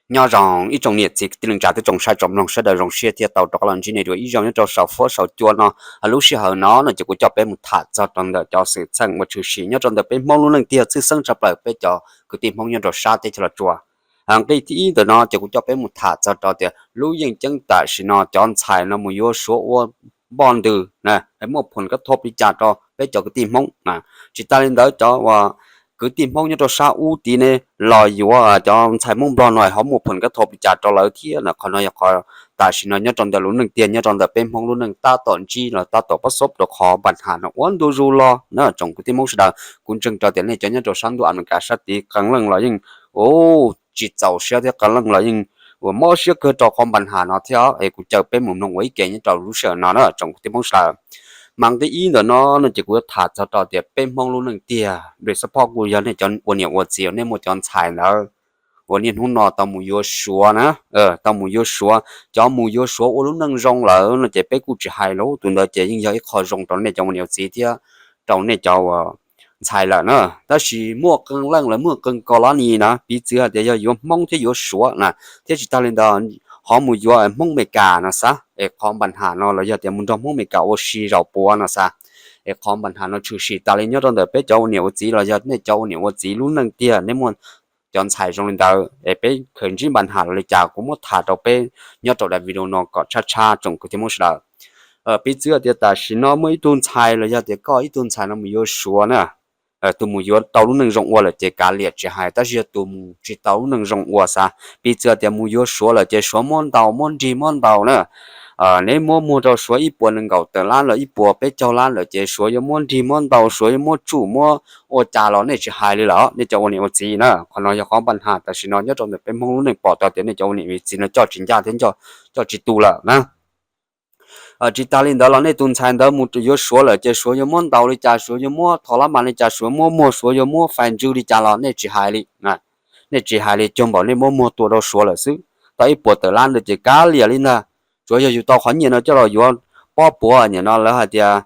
Nyob zoo ib tsoom niam txiv kwv tij neej tsa tsoom saib tsoom mloog sawv daws, zoo siab thiab tau rov qab los ntsib nej dua ib zaug nyob rau saum fuab saum cua no. Lub sij hawm no no ces kuv coj peb mus tham txog rau ntawm cov xwm txheej uas tshwm sim nyob rau ntawm peb Hmoob lub neej tiag tshwj xeeb tshaj plaws peb cov kwv tij Hmoob nyob rau sab teb chaws Los Tsuas. Nqe thib ib ntawm no ces kuv coj peb mus tham txog rau tias lub yeej ceeb tam sim no cov ntxhais no mus yuav Suav ua npoj ntws, muaj phoom kab thoob li cas rau peb cov kwv tij Hmoob. Tsis tas li ntawd cov uas kwv tij Hmoob nyob rau sab ub tid ne los yuav cov ntxhais Hmoob Nplog no ho muaj phoom kab thoob li cas rau lawv thiab na. Qhov no yog qhov tam sim no nyob rau ntawm lub neej tiag nyob rau ntawm peb Hmoob lub neej tab tom ntsib los tab tom pab xob rau qhov npa nham no ua ntu zus los na tsoom kwv tij Hmoob sawv daws. Kuv ntseeg rau tias nej cov nyob rau sab ntuj Amelikas sab tid qee leej los yeej tsis txaus siab thiab qee leej los yeej uas mob siab kawg rau qhov npa nham no thiab es kuv caw peb mus mloog ua ib ke nyob rau lub sij hawm no na tsoom kwv tij Hmoob sawv daws. Mas nqe ib ntawm no no ces kuv yuav tham txog rau tias peb Hmoob lub neej tiag, npe xab phob kuj yog nej cov ua niam ua txiv uas nej muaj cov ntxhais ntawd uas niaj hnub no tau mus yuav Suav na, tau mus yuav Suav. Cov mus yuav Suav ua lub neej zoo lawm no ces peb kuj tsis hais lawm, tus ntawd ces yeej yog ib qho zoo rau nej cov ua niam ua txiv thiab rau nej cov ntxhais lawm na. Tab sis muaj qee leej lawv muaj qee kos lab ni na, piv txwv hais tias yog yuav Hmoob thiab yuav Suav na, thiab tsis tas li ntawd ho mus yuav Hmoob Amelikas no xav es qhov npa nham no los yog tias mus nrog Hmoob Amelikas ua si zaum puav no xav es qhov npa nham no tshwm sim tas li nyob rau ntawm peb cov ua niam ua txiv los yog nej cov ua niam ua txiv lub neej tiag nej muaj cov ntxhais zoo li ntawd es peb khaws ntsib npa nham los li cas kuv muab tham rau peb nyob rau daim video no kom tshab tshab tsoom kwv tij Hmoob sawv daws. Piv txwv tias tam sim no muaj ib tug ntxhais los yog tias koj ib tug ntxhais no mus yuav Suav na, tus mus yuav tau lub neej zoo ua lawm ces kav liam tsis hais, tab sis yog tus mus tsis tau lub neej zoo ua xav, piv txwv tias mus yuav Suav lawm ces Suav muab ntaus muab nrig muab ntaus na. Neb muab muag rau Suav ib puas nees nkaum tawm lab los ib puas peb caug lab lawm ces Suav yuav muab nrig muab ntaus, Suav yuav muab tsuj muab ua cas los nej tsis hais li lawm nej cov ua niam ua txiv na. Qhov no yog qhov npa nham tam sim no nyob rau ntawm peb Hmoob lub neej pom tau tias nej cov ua niam ua txiv no coj tsis ncaj thiab coj tsis tu lawm na. Tsis tas li ntawd los nej tus ntxhais ntawd mus yuav Suav lawm ces Suav yuav muab ntaus li cas, Suav yuav muab tho lab mas li cas, Suav muab muag, Suav yuav muab fais ntsws li cas los nej tsis hais li. Nej tsis hais li, cuag npaum nej muab muag tua rau Suav lawm xwb. Tau ib puas tawm lab ntawd ces kav liam li ntag. Tsuav yog yus tau qhov nyiaj no coj los yuav pob puav, nim no lawv hais tias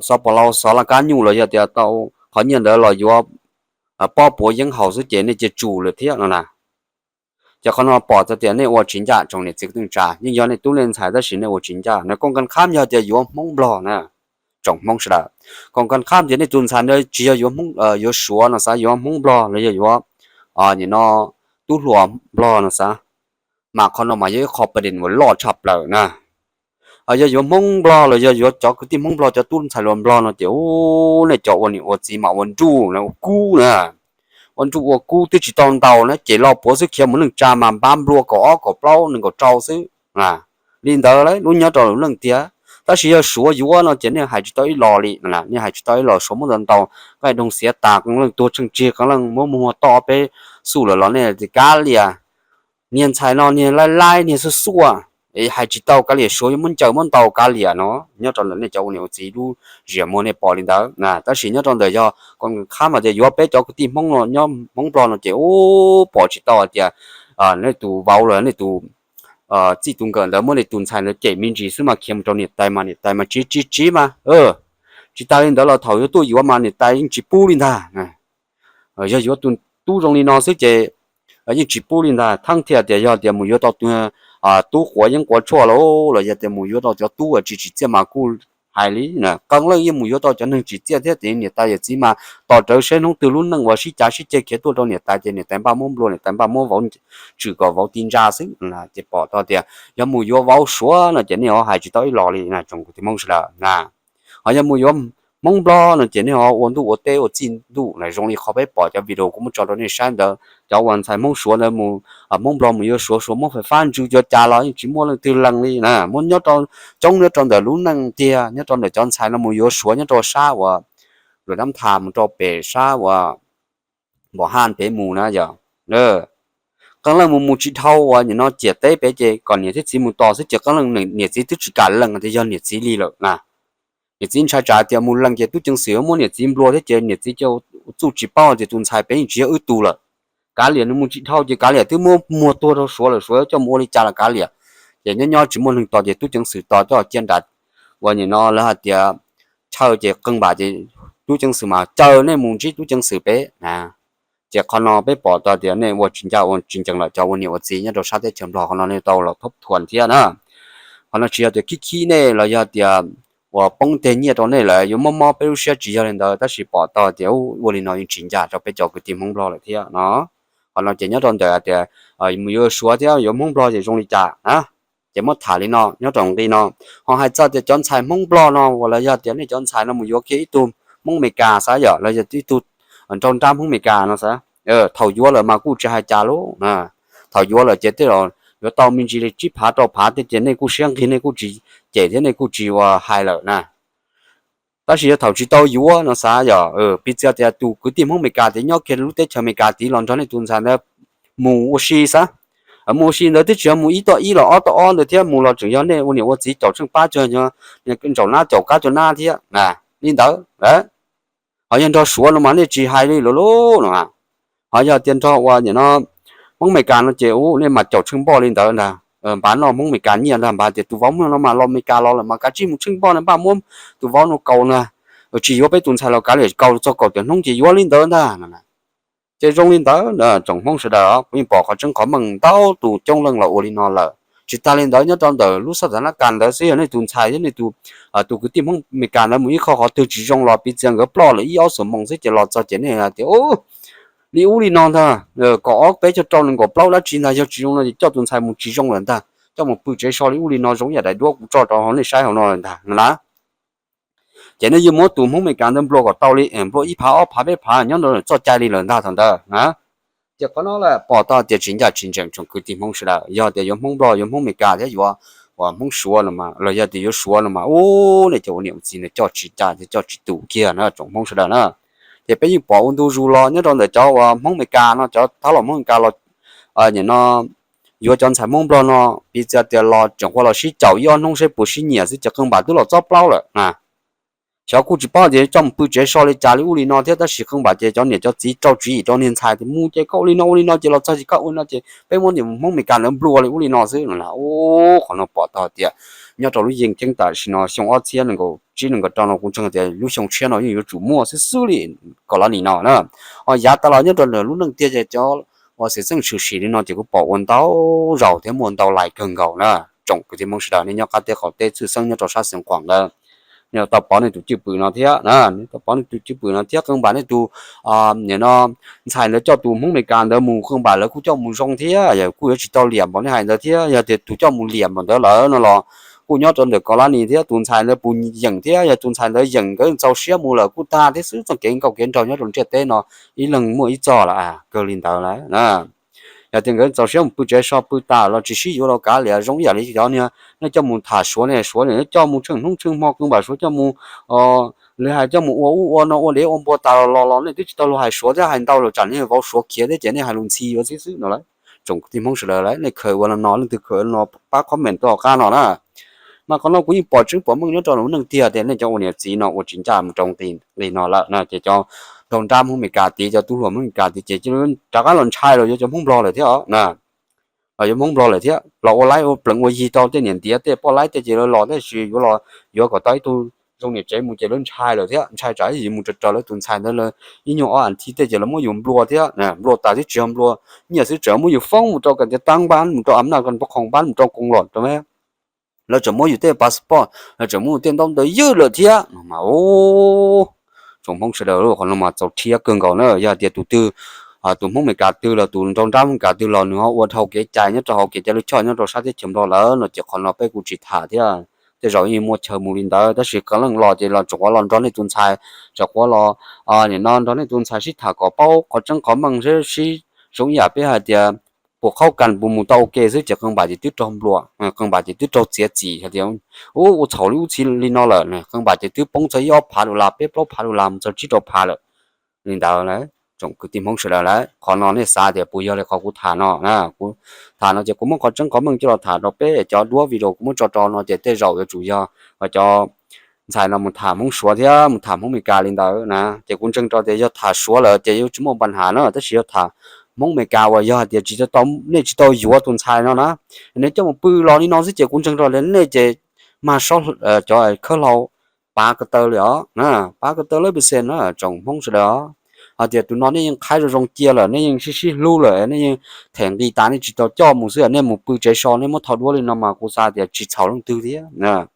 xov pos lau xov laj kab nyuj los yog tias tau qhov nyiaj ntawd los yuav pob puav yeeb haus xwb ces nej cia tsum lawm thiab no na. Ces qhov no pom txog tias nej ua tsis ncaj tsoom niam txiv kwv tij neej tsa, yeej yog nej tub nej ntxhais tab sis nej ua tsis ncaj na. Koom kas khab yog tias yuav Hmoob Nplog na, tsoom Hmoob sawv daws. Koom kas khab tias nej tus ntxhais ntawd tsis yog yuav Suav no xav, yuav Hmoob Nplog los yog yuav nim no tub hluas Nplog no xav, mas qhov no mas yog ib qho pab dees uas loj tshaj plaws na. Yog yuav Hmoob Nplog los yog yuav cov kwv tij Hmoob Nplog cov tub ntxhais hluas Nplog no ces ub, nej cov ua niam ua txiv mas ua nruj na ua kub na, ua nruj ua kub twb tsis tau ntaus na ces lo puav xwb khiav mus neej tsa mas npab nplua kaum ob kaum plaub nees nkaum rau xwb. Li ntawd lub nyob rau lub neej tiag. Tab sis yog Suav yuav no ces nej hais tsis tau ib los li, nej hais tsis tau ib los, Suav muab ntau ntaus nqaij doog xiav tas, qee leej tuag tsheej tsig, qee leej muab muag toj peb xuj lawm los nej tias kav liam. Niag ntxhais no niag laib laib niag xuaj xuaj, hais tsis tau kav liam, Suav yuav muab ncaws muab ntaus kav liam no. Nyob rau ntawm nej cov ua niam ua txiv lub ziam muag nej pom li ntawd na. Tab sis nyob rau ntawm yog koom kas khab mas tias yuav peb cov kwv tij Hmoob no nyob Hmoob Nplog no ces ub, pom tsis tau hais tias nej tus vauv los nej tus txij tus nkawm ntawd muab nej tus ntxhais ntawd cem me ntsis xwb mas khiav mus rau niam tais mas niam tais mas tsiv tsiv tsiv mas. Tsis tas li ntawd los thaum yuav tuaj yuav mas niam tais yeej tsis pub li ntag. Yog yuav tus tub zoo li no xwb ces yeej tsis pub li ntag. Thaab thiaj tias yog tias mus yuav tau tus tub quav yeeb quav tshuaj los, los yog tias mus yuav tau cov tub uas tsis tsim txiaj mas kuj hais li na. Qee leej yeej mus yuav tau cov neeg tsim txiaj thiab ces niam tais yawm txiv mas tos rawv saib hnub twg lub neej uas sib cav sib ceg khiav tuaj rau niam tais ces niam tais npaj muab nplua, niam tais npaj muab vauv tshwm kom vauv ti ntsa xwb. Ces pom tau tias yog mus yuav vauv Suav no ces nej ho hais tsis tau ib los li na tsoom kwv tij Hmoob sawv daws na. Ho yog mus yuav Hmoob Nplog no ces nej ho ua ntuj ua teb ua txij ntuj na, zoo li qhov peb pom cov video kuv muab tso rau nej saib ntawd. Cov uas ntxhais Hmoob Suav ntawd mus, Hmoob Nplog mus yuav Suav, Suav muab fais fab ntsws cuag cas los yeej tsis muaj leej twg lees li na. Muab nyob rau coob nyob rau ntawm lub neej tiag, nyob rau ntawm cov ntxhais no mus yuav Suav nyob rau sab uas Luam Dab Thas mus rau pem sab uas Npom Haj pem mus na yog qee leej mus mus tsis dhau uas nim no ciam teb pem ces kom niam thiab txiv mus tos xwb ces qee leej niam txiv twb tsis kam lees tias yog niam txiv li lawm na. Niam txiv ntshai tsam tias mus lees ces tub ceev xwm muab niam txiv nplua thiab ces niam txiv cia txuj tsis paub tias tus ntxhais pem yeej tsis yog wb tug lawm. Kav liam, nws mus tsis dhau ces kav liam, twb muab muag tuag rau Suav lawm, Suav coj mus ua li cas los kav liam. Ces nyob nyob tsis muaj neeg tos ces tub ceev xwm tos coj cia nram uas nim no lawv hais tias chaw ces qee npam ces tub ceev xwm mas caw nej mus ntsib tub ceev xwm pem na. Ces qhov no peb pom tau tias nej ua tsis ncaj ua tsis ncees lawm cov ua niam ua txiv nyob rau sab teb chaws Nplog, qhov no nej tau los thoob thuam thiab na. Qhov no tsis yog tias khib khib nej los yog tias uas poob teg nyiaj rau nej lawm, yuav mob mob peb lub siab, tsis yog li ntawd, tab sis pom tau tias ua li no yeej tsis ncaj rau peb cov kwv tij Hmoob Nplog lawm thiab no. Qhov no ces nyob rau ntawm tias mus yuav Suav thiab yuav Hmoob Nplog ces zoo li cas na. Ces muab tham li no nyob rau nqi no, ho hais txog tias cov ntxhais Hmoob Nplog no uas los yog tias nej cov ntxhais no mus yuav kiag ib tug Hmoob Amelikas xav yom, los yog ib tug nraug nrab Hmoob Amelikas no xav, thaum yuav lawm mas kuj tsis hais cas lauj. Thaum yuav lawm ces tej zaum yuav tau me ntsis li tsib phav rau phav tej ces nej kuj siab nqig, nej kuj tsis cem thiab nej kuj tsis ua hais lawm na. Tab sis yog thaum tsis tau yuav no xav yom, piv txwv tias tus kwv tij Hmoob Amelikas tias nyob kiag lub teb chaws Amelikas tid los nrog nej tus ntxhais ntawd mus ua si xav. Mus ua si ntawd twb tsis yog mus ib toj ib los ob toj ob ntawd thiab, mus los tseem yog nej ua niam ua txiv caum tsheej pab cuag ntsaum nab caum kab cuag nab thiab na. Li ntawd, ho yog nrog Suav no mas nej tsis hais li lawm lauj no. Ho yog tias nrog ua nim no Hmoob Amelikas no ces ua nej mas caum tsheej npoj li ntawd ntag, npaj noj Hmoob Amelikas nyiaj ntag, npaj tias tus vauv no mas los Amelikas los lawm mas kav tsij mus tsheej npoj na, npaj muab tus vauv no kaus na, tsis yuav peb tus ntxhais los kav liam kaus txog kaum tawm hnub ces yuav li ntawd ntag. Ces zoo li ntawd tsoom Hmoob sawv daws, kuv yeej pom qhov tseeb qhov meej ntau tus coob leej los ua li no lawm. Tsis tas li ntawd nyob rau ntawm lub xab thas nab kas ntawd xwb yog nej tus ntxhais thiab nej tus kwv tij Hmoob Amelikas ntawd mus ib qho qhov twg tsis zoo los piv txwv nkawd ploj lawm ib ob xuab moos xwb ces los txog ces nej tias li ub li no ntag, kaum ob peb caug rau nees nkaum plaub dab tsi ntag, yog tsis zoo no ces coj tus ntxhais mus tsis zoo lawm ntag, coj mus pw tsev so li ub li no zoo ib yam daim duab kuv tso rau hauv nej saib hauv no lawm ntag na. Ces nej yeej muab tus Hmoob Amelikas ntawd nplua kom tau li nplua ib phav ob phav peb phav nyob rau txoj cai li lawm ntag thaum ntawd na. Ces qhov no lawm pom tau tias tsis ncaj tsis ncees tsoom kwv tij Hmoob sawv daws, yog tias yuav Hmoob Nplog yuav Hmoob Amelikas thiab yuav uas Hmoob Suav no los yog tias yuav Suav no mas ub nej cov ua niam ua txiv ntawd coj tsis cai thiab coj tsis tus kiag na tsoom Hmoob sawv daws na. Ces peb yeej pom ua ntu zus los nyob rau ntawm cov uas Hmoob Amelikas no, cov thab laus Hmoob Amelikas los nim no yuav cov ntxhais Hmoob Nplog no, piv txwv tias los tseem ua los sib caum ib ob hnub seb puas sib nyiam xwb ces qee npam twb los txob plaub lawm na. Xyov kuj tsis paub tias coj mus pw tsev so li cas li ub li no thiab, tab sis qee npam ces cov niam cov txiv rau tswv yim rau niag ntxhais tias mus ces koj ua li no ua li no ces los txog ces koj ua li no ces peb muab niam Hmoob Amelikas ntawd nplua li ub li no xwb no. Qhov no pom tau tias nyob rau lub yeej ceeb tam sim no xyoo ob txhiab nees nkaum tsib nees nkaum rau no kuv ntseeg tias lub xyoo tshiab no yeej yuav tsum muaj xwb xwb li kom los nim no na. Ho yav tas los nyob rau lub neej tiag ces cov uas xwm txheej tshwm sim li no ces kuv pom ua ntau zaus thiab muaj ntau lais kawg nkaus na. Tsoom kwv tij Hmoob sawv daws nej nyob qab teb qaum teb txhwj xeeb nyob rau sab Xeev Khuam ntawd, nej tau pom nej tus cwj pwm no thiab, nej tau pom nej tus cwj pwm no thiab qee npam nej tus nim no ntxhais ntawd coj tus Hmoob Amelikas ntawd mus qee npam lawv kuj coj mus zoo thiab, yog kuj yuav tsis tau liam npaum nej hais ntawd thiab. Yog tias tus coj mus liam npaum ntawd lawm no los kuj nyob rau ntawm kos lab nis thiab tus ntxhais ntawd puas yeem thiab, yog tus ntxhais ntawd yeem nkawd txaus siab mus lawm kuj tag thiab xwb. Txoj kev nkauj kev nraug nyob rau ntiaj teb no ib leeg muaj ib txoj lawm kawg li ntawd lawm. Yog tias nkawd txaus siab mus pw tsev so pw tas los tsis sib yuav los kav liam zoo ib yam li cov niag nej coj mus tham Suav ne, Suav coj mus tsheej hnub tsheej hmo, qee npam Suav coj mus lwm hais coj mus ua ub ua no ua dev ua npua tas los los nej twb tsis tau luag hais Suav thiab, hais ntau los tsam nej vauv Suav khiav thiab ces nej hais lus ntxhi yuav xwb xwb no lawm. Tsoom kwv tij Hmoob sawv daws lawm, nej khaws ua li no leej twg khaws ua li no pab comment tuaj hauv qab no na. Mas qhov no kuv yeej pom tseeb pom meej nyob rau lub neej tiag tias nej cov ua niam txiv no ua tsis ncaj mus rau nqi no lawm na. Ces cov nraug nrab Hmoob Amelikas tid, cov tub hluas Hmoob Amelikas tid ces rov qab los ntshai los yuav cov Hmoob Nplog lawm thiab na. Los yuav Hmoob Nplog lawm thiab, los ua laib ua plees ua yig tau tej niam ntiav tej poj laib tej ces lawv los tab sis yuav los yuav kom tau ib tug zoo niam tsev mus ces lawv ntshai lawm thiab, ntshai tsam yuav mus raws raws lawv tus ntxhais ntawd lawv ib nyuag ob as thiv tej ces lawv muab yus nplua thiab, nplua tas twb tsis yog nplua nyiaj xwb, tseem muab yus foob mus rau kas tias tab npab, mus rau am naj ko pov khoom npab, mus rau koos lom rau me. Lawv tseem muab yus tej passport, lawv tseem muab yus tej ntaub ntawv ywj lawm thiab no mas. Tsoom Hmoob sawv daws, qhov no mas txaus rhiab kawg nkaus na. Yog tias tus twg, tus Hmoob Amelikas twg los tus nraug nrab Hmoob Amelikas twg los nws ho ua dhau kev cai nyob rau hauv kev cai lub choj nyob rau sab teb chaws Nplog lawm no ces qhov no peb kuj tsis tham thiab. Tej zaum yeej muaj chaw mus li ntawd tab sis qee leej los ces los tseem ua los nrog nej tus ntxhais, tseem ua los nim no nrog nej tus ntxhais sib tham kom paub qhov tseeb qhov meej sib, zoo ib yam peb hais tias puas qhaub kas puas mus tau ua ke xwb ces qee npam ces twb raug nplua, qee npam ces twb raug txiav txim hais tias ub ua txhaum li ub txhiv li no lawm, qee npam ces twb poob txog ib ob phav dollar, peb plaub phav dollar mus txog tsib rau phav lawm. Li ntawd, tsoom kwv tij Hmoob sawv daws lawm, qhov no nej xav tias puas yog li qhov kuv tham no na? Kuv tham no ces kuv muab qhov tseeb qhov meej coj los tham rau peb, cov duab video kuv muab tso rau no ces tej zaum yuav tsum yog cov ntxhais no mus tham Hmoob Suav thiab mus tham Hmoob Amelikas li ntawd na. Ces kuv ntseeg rau tias yog tham Suav lawm ces yuav tsis muaj npa nham na, tab sis yog tham Hmoob Amelikas uas yog hais tias tsis tau, nej tsis tau yuav tus ntxhais no na, nej coj mus pw los li no xwb ces kuv ntseeg rau tias nej ces mag cov khawb hlau pav ko taw li os, pav ko taw lawv pes xees na tsoom Hmoob sawv daws os. Hais tias tus no nej yeej qhaib zoo zoo cia lawm, nej yeej sib sib hlub lawm, nej yeej them nqi tas nej tsis tau coj mus xwb, nej mus pw tsev so nej muab tho duab li no mas kuv xav tias tsis txhaum leej twg thiab.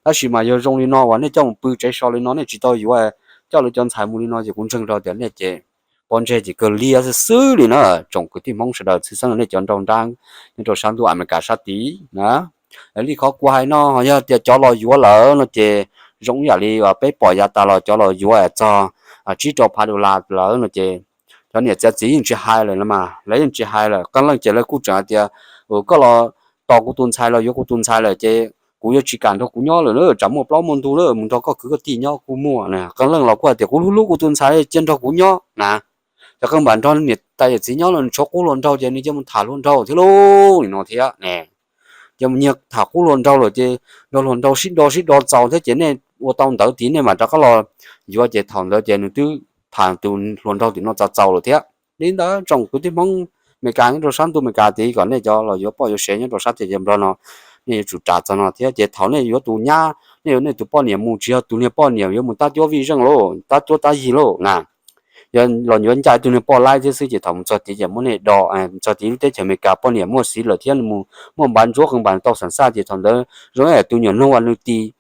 Tab sis mas yog zoo li no uas nej coj mus pw tsev so li no nej tsis tau yuav, coj lawv cov ntxhais mus li no ces kuv ntseeg rau tias nej ces pob ntseg ces kawg liab xwb xwb li na. Tsoom kwv tij Hmoob sawv daws txhua xeeb nej cov nraug nrab nyob rau sab ntuj Amelikas sab tid na. Li qhov kuv hais no yog tias cov los yuav lawm no ces zoo ib yam li peb pom yav tas los cov los yuav txog tsib rau phav dollar lawm no ces cov niam txiv txiv yeej tsis hais lawm no mas, lawv yeej tsis hais lawm. Qee leej ces lawv kuj tseem hais tias koj los tos kuv tus ntxhais los yuav kuv tus ntxhais lawm ces kuv yuav tsis kam nrog kuv nyob lawm na, tsam muaj plaub muaj ntug lawm mus nrog koj kwv koj tij nyob kuj muaj. Qee leej los kuj hais tias kuv hlub hlub kuv tus ntxhais cia nrog kuv nyob na. Ces qee npam nrog niam tais yawm txiv nyob los nws tshuav qub hluas nraug ces nws cia mus tham hluas nraug thiab lauj, nim no thiab ne. Ces mus nyiag tham qub hluas nraug lawm ces nrog hluas nraug sib do sib do txaus thiab ces nej ua tau ntawv tid nej mam rov qab los yuav ces thaum ntawd ces nws twb tham tus hluas nraug tim no txaus txaus lawm thiab. Li ntawd tsoom kwv tij Hmoob Amelikas nyob rau sab ntuj Amelikas tid kom nej cov los yuav poj yuav sev nyob rau sab teb chaws Nplog no nej yuav tsum ras txog no thiab ces thaum nej yuav tus nyab nej yuav nej tus poj niam mus tsis yog tus niag poj niam yuav mus tab cuab vij zeej lauj, tab cuab tab yig lauj na. Yog los yuav ncaim tus niag poj laib thiab xwb ces thaum mus txog tid ces muab nej do, mus txog tid lub teb chaws Amelikas poj niam muaj xiv lawm thiab nws mus muaj npav ntsuab qee npam tau xeem xaj ces thaum ntawd zoo tus nyuam noog uas nws tis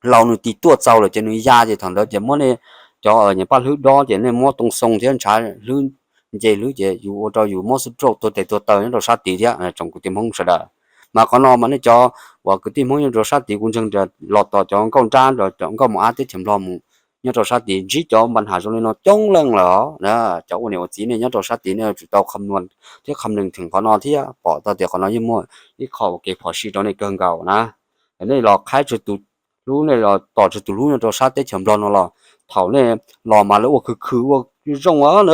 laus nws tis tuaj txaus lawm ces nws ya ces thaum ntawd ces muab nej cov niam paj hlwb dob ces nej muab too xoo thiab ntshav hlwb nce hlwb ces yus ua rau yus mob xub rauj tuag tes tuag taw nyob rau sab tid thiab tsoom kwv tij Hmoob sawv daws. Mas qhov no mas nej cov uas kwv tij Hmoob nyob rau sab tid kuv ntseeg tias los tos cov nkauj nrab cov nkauj mos ab teb chaws Nplog mus nyob rau sab tid ntsib cov npa nham zoo li no coob leej lawm. Cov ua niam ua txiv nej nyob rau sab tid nej yuav tsum tau kham nuas thiab kham nees theem qhov no thiab pom tau tias qhov no yeej muaj ib qho ua kev phom sij rau nej kawg nkaus na. Nej los qhaib tsawg tus hlub, nej los tos tsawg tus hlub nyob rau sab teb chaws Nplog no los thaum nej los mas lawv ua khwv khwv ua zoo na.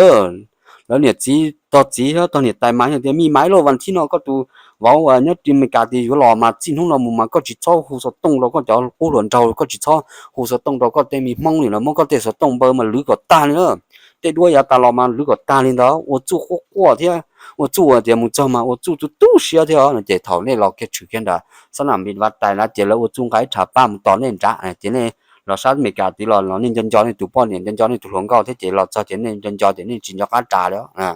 Lawv niam txiv tog txiv tog niam tais mas yog tias mij maiv lauj, vas thib no koj tus vauv nyob Amelikas tid yuav los mas txij hnub no mus mas koj tsis txhob hu xov tooj rau koj cov qub hluas nraug, koj tsis txhob hu xov tooj rau koj tej me Hmoob li lawm, muab koj tej xov tooj npawb mas lwv kom tag li na. Tej duab yav tas los mas lwv kom tag li ntawd, ua txuj quaj quaj thiab ua txuj tias mus txog mas ua txuj tu tu siab thiab no ces thaum nej los kiag tshwm kiag nram xab nam npis vaj tais na ces lawv ua txuj nqa ib rhab paj mus tos nej nrad ces nej los sab Amelikas tid los los nej nco nco nej tus poj niam nco nco nej tus hluas nkauj thiab ces los txog ces nej nco nco ces nej tsis nco qab ras li.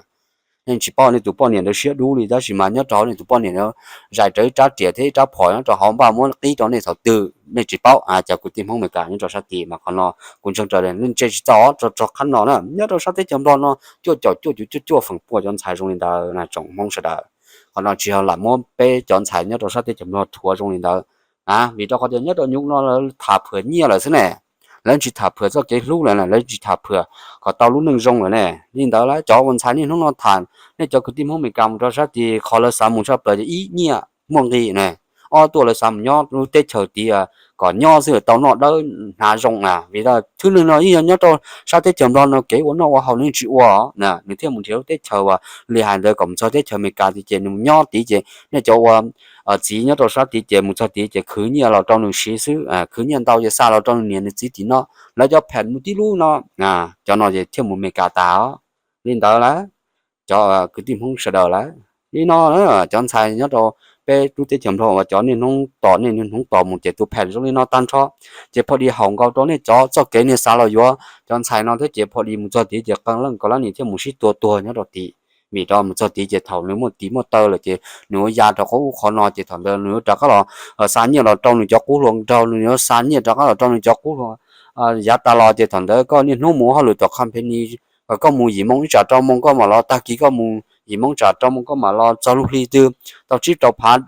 Nej tsis paub nej tus poj niam ntawd siab dub li tab sis mas nyob rau hauv nej tus poj niam ntawd zais rawv ib rab riam thiab ib rab phom nyob rau hauv npaj muab qib rau nej thaum twg nej tsis paub. Cov kwv tij Hmoob Amelikas nyob rau sab tid mas qhov no kuv ntseeg raws li nej ntse tsis txaus rau rau qhab no na, nyob rau sab teb chaws Nplog no cuaj caum cuaj cuv cuaj cuaj feem pua cov ntxhais zoo li ntawd na tsoom Hmoob sawv daws. Qhov no tsis yog lam muab peb cov ntxhais nyob rau sab teb chaws Nplog thuav zoo li ntawd na, vim rau qhov tias nyob rau nyuv no lawv tham phwam nyiaj lawm xwb ne. Lawv tsis tham phwam txoj kev hlub lawm, lawv tsis tham phwam kom tau lub neej zoo lawm ne. Li ntawd lawm cov ua ntxhais niaj hnub no tham nej cov kwv tij Hmoob Amelikas mus rau sab tid qhov lawv xav mus tshaj plaws ces ib nyiaj muaj nqis ne, ob tuaj lawv xav mus nyob lub teb chaws tid kom nyob xwb tau noj dawb hnav zoo na. Vim thwj neeg no yeej yog nyob rau sab teb chaws Nplog no kev ua noj ua haus nws tsis ua na, nws thiaj mus nrhiav lub teb chaws uas li hais ntawd kom mus txog teb chaws Amelikas tid ces nws mus nyob tid ces nej cov ua txiv nyob rau sab tid ces mus txog tid ces khwv nyiaj los rau nws siv xwb, khwv nyiaj ntau ces xa los rau nws niam nws txiv tim no, lawv cov pham mus tib lub no, cov no ces thiaj mus Amelikas tas os. Li ntawd lawm cov kwv tij Hmoob sawv daws lawm. Li no cov ntxhais nyob rau peb lub teb chaws Nplog uas cov niaj hnub tos niaj hnub tos mus ces tus pham zoo li no tag nrho, ces phoj di haum nkaus rau nej cov txoj kev nej xav los yuav cov ntxhais no thiab ces phoj di mus txog tid ces qee leej kaus lab nis thiaj mus sib tua tuag nyob rau tid. Vim rau mus txog tid ces thaum nws muaj tis muaj taw lawm ces nws yuav ya rau qhov ub qhov no ces thaum ntawd nws yuav rov qab los xa nyiaj los rau nws cov qub hluas nraug, nws yuav xa nyiaj rov qab los rau nws cov qub hluas yav tas los ces thaum ntawd koj niaj hnub mus ua hauj lwm tom company, koj mus yim moo ib tsam rau moo koj mam los, tag kis koj mus yim moo tsam rau moo koj mam los, txog lub hli twg tau tsib rau phav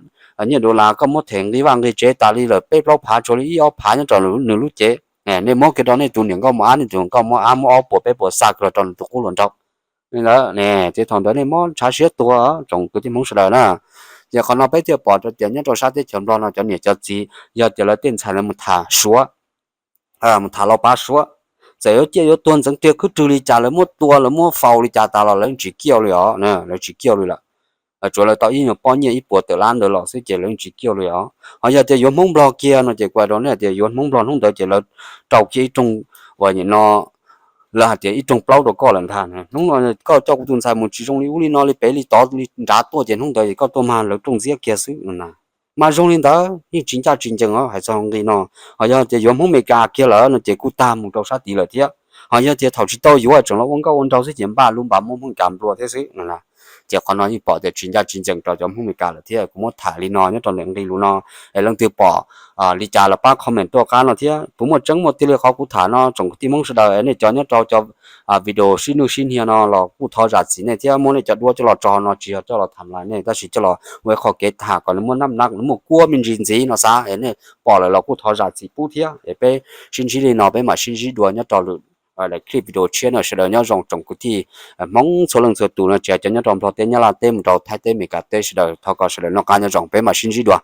nyiaj dollar koj muab them nqi vaj nqi tsev tas li lawm peb plaub phav tsuas li ib ob phav nyob rau nws lub cev. Nej muab kiag rau nej tus niam nkauj mos ab, nej tus nkauj mos ab muab ob puas peb puas xa kiag los rau nws tus qub hluas nraug. Li ntawd ces thaum ntawd nej mob ntshav siab tuag tsoom kwv tij Hmoob sawv daws na. Ces qhov no peb thiaj pom rau tias nyob rau sab teb chaws Nplog no cov niam cov txiv yog tias lawv tej ntxhais lawv mus tham Suav, mus tham los pav Suav, txawm yuav ciaj yuav tuag ntxeev tiag khwb rwg li cas lawv muab tua lawv muab faus li cas tas los lawv tsis kiaj li os, lawv tsis kiaj li lawm. Tsuav lawv tau ib nyuag pob nyiaj ib puas tawm lab ntawd los xwb ces lawv tsis kiaj li os. Ho yog tias yuav Hmoob Nplog kiag no ces kuv hais rau nej tias yuav Hmoob Nplog hnub ntawd ces lawv rau kiag ib rooj uas nim no lawv hais tias ib rooj plaub rau koj lawm ntag. Hnub no koj coj kuv tus ntxhais mus tsis zoo li ub li no li pem li tod li nrad tuaj ces hnub ntawd ces koj tuaj mag lawv rooj ntxiab kiag xwb no na. Mas zoo li ntawd yeej tsis ncaj tsis ncees os, hais txog nqi no. Ho yog tias yuav Hmoob Amelikas kiag lawm no ces kuj tag mus rau sab tid lawm thiab. Ho yog tias thaum tsis tau yuav tseem los ua nkauj ua nraug xwb ces npaj lub npam muab Hmoob Meskas nplua thiab xwb. Ces qhov no yeej pom tias tsis ncaj tsis ncees rau cov Hmoob Meskas lawm thiab. Kuv muab tham li no nyob rau ntawm nqe lus no, es leej twg pom li cas los pab comment tuaj qab no thiab. Puas muaj tseeb muaj tiag li qhov kuv tham no tsoom kwv tij Hmoob sawv daws, nej cov nyob rau cov video sib nuj sib hnia no los kuj thov zam txim nej thiab. Muab nej cov duab coj los tso no tsis yog coj los tham lais nej, tab sis coj los ua ib qho kev tham kom nws muaj nab na, nws muaj kuab me ntsis ntxiv no xav. Nej pom lawm los kuj thov zam txim pub thiab. Es peb sib ntsib li no, peb mam sib ntsib dua nyob rau lwm clip video tshiab no. Sawv daws nyob zoo tsoom kwv tij Hmoob txhua leej txhua tus no, tsis hais cov nyob rau Nplog teb, Nyab Laj teb, mus rau Thaib teb, Meskas teb, sawv daws thov kom sawv daws noj qab nyob zoo, peb mam sib ntsib dua.